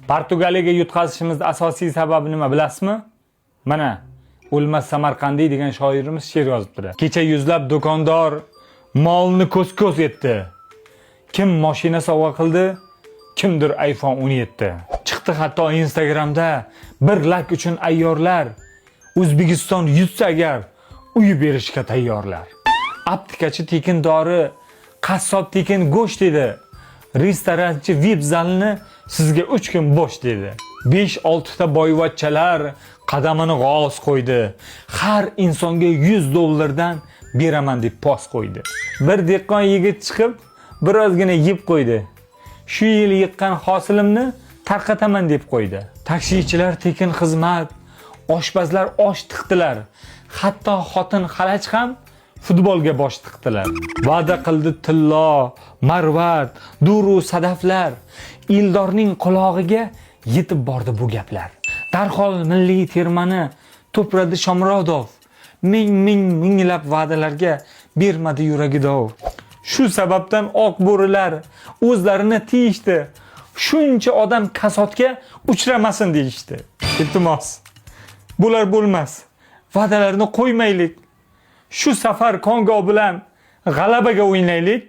Portugaliyaga yutqazishimiz asosiy sababi nima, bilasizmi? Mana, O'lmas Samarqandiy degan shoirimiz she'r yozibdilar. Kecha yuzlab do'kondor molni ko'z-ko'z etdi. Kim mashina sovg'a qildi, kimdir iPhone 17. Chiqdi hatto Instagramda bir layk uchun ayyorlar. O'zbekiston yutsa agar, uy berishga tayyorlar. Aptekachi tekin dori, qassob tekin go'sht dedi. Restoranchi VIP zalni sizga 3 kun bo'sh dedi. 5-6 ta boyvachchalar qadamini g'oz qo'ydi. Har insonga 100 dollardan beraman deb post qo'ydi. Bir dehqon yigit chiqib, birozgina yeb qo'ydi. Shu yil yiqqan hosilimni tarqataman deb qo'ydi. Taksichilar tekin xizmat, oshpazlar osh tiqdilar. Hatto xotin xalaj ham futbolga bosh tiqdilar. Va'da qildi tillo, marvat, duru sadaflar. Ildorning qulog'iga yetib bordi bu gaplar. Darhol milliy termani to'pladi Shomurodov. Ming ming minglab va'dalarga bermadi yuragi dov. Shu sababdan oq bo'rilar o'zlarini tiyishdi. Shuncha odam kasodga uchramasin deyishdi. Iltimos. Bular bo'lmas. Va'dalarni qo'ymaylik. Shu safar Kongo bilan g'alabaga o'ynaylik.